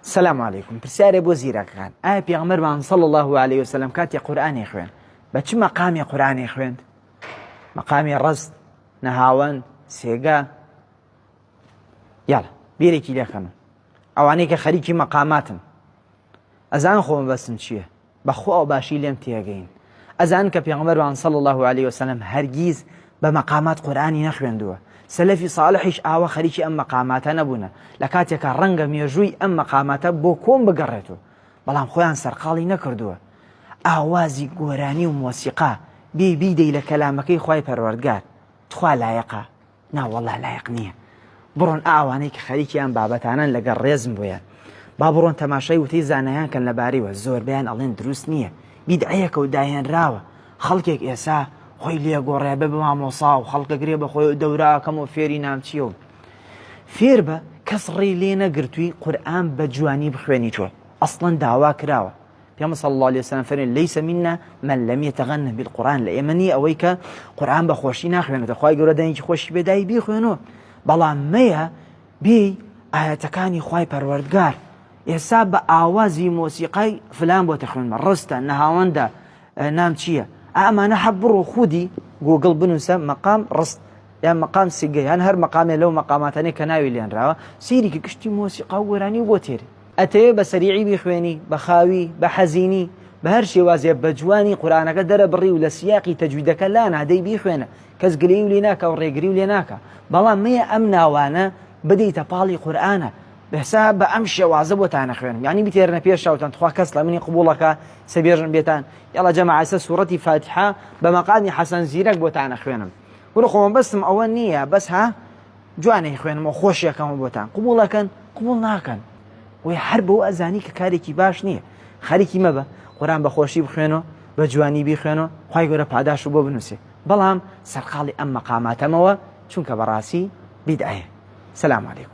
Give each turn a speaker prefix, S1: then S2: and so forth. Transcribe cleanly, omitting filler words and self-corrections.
S1: سلام علیکم پرسیارێ بۆ زیرەکەکان ئایا پێغەمبەرمان صلی اللە علیه وسلم کاتێ قورئانی خوێند بە چ مەقامی قورئانی خوێند مەقامی ڕست نەهاوەند سێگا یاڵا بیرێکی لێخەن ئەوانەی کە خەریکی مەقاماتن ئەزان خۆم بەسم چییە بەخوا و باشی لێم تێگەین ئەزان کە پێغەمبەرمان صلی اللە علیه وسلم هەرگیز بە مەقامات قورئانی نەخوێندووە سەلەفی صالحیش ئاوا خەریکی ئەم مەقاماتە نەبوونە لە کاتێکا ڕەنگە مێژووی ئەم مەقاماتە بۆ کۆم بگەڕێتەوە بەڵام خۆیان سەرقاڵی نەکردووە ئاوازی گۆرانی و مۆسیقا بێ بیدەی لە کەلامەکەی خوای پەروەردگار تخوا لایەقە نا وەڵا لایەق نییە بڕۆن ئاوانەی کە خەریکی ئەم بابەتانەن لەگەڵ ڕێزم بۆیان با بڕۆن تەماشای وتەی زانایان کەن لەبارەیەوە زۆربەیان ئەڵێن دروست نییە بیدعەیەکە و داهێنراوە خەڵکێک ئێسا خۆی لێ گۆڕێ بە مامۆسا و خەڵکە گرێ بە خۆی و دەوراکەم و فێری نامچیە و فێر بە کەس ڕێی لێ نەگرتووی قورئان بە جوانی بخوێنیتەوە ئەسڵەن داوا کراوە پێغەمبەر صلی اللە علیە وسلم فەرمی ليس منا من لم يتغنى بالقرآن لە ئێمە نییە ئەوەی کە قورئان بە خۆشی ناخوێنێتە خوای گەورە دەنگی خۆشی بێدای بیخوێنەوە بەڵام مەیە بێی ئاەتەکانی خوای پەروەردگار ئێستا بە ئاوازی مۆسیقای فلان بۆتە خوێنمە ڕستە نەهاوەندە نام چییە ئەمانە هە بڕۆ خودی گوگڵ بنووسە مەقام ڕست یان مەقام سیگە یان هەر مەقامێ لەو مەقاماتانەی کە ناوی لێنراوە سیری کە گشتی مۆسیقا و گۆرانی و بۆ تێری ئەتەوێ بە سەریعی بیخوێنی، بە خاوی، بە حەزینی، بە هەر شێوازێ بە جوانی قورئانەکە دەرەبڕی و لە سیاقی تەجویدەکە لانادەی بیخوێنە، کەس گلەییو لێ ناکا و ڕێگریو لێ ناکا، بەڵام مەیە ئەم ناوانە بدەیتە پاڵی قورئانە، ئێستا بە ئەم شێوازە بۆتان ئەخوێنم یانی بتێرنە پێش چاوتان تخوا کەس لە منی قبوڵەکا سەبێژن بێتان یاڵا جەماعە ئێستا سوڕەتی فاتیحە بە مەقامی حەسەن زیرەک بۆتان ئەخوێنم کورە خۆ مەبەستم ئەوە نییە بەس ها جوانەی خوێنمەوە خۆشی ئەکەمەوە بۆتان قبوڵ ئەکەن قبوڵ ناکەن وی هەر بەوە ئەزانی کە کارێکی باش نییە خەریکی مەبە قوران بە خۆشی بخوێنەوە بە جوانی بیخوێنەوە خوای گەورە پاداش و بۆ بنووسێ بەڵام سەرقاڵی ئەم مەقاماتەمەوە چونکە بەڕاستی بیدعەیە سلام علیکم.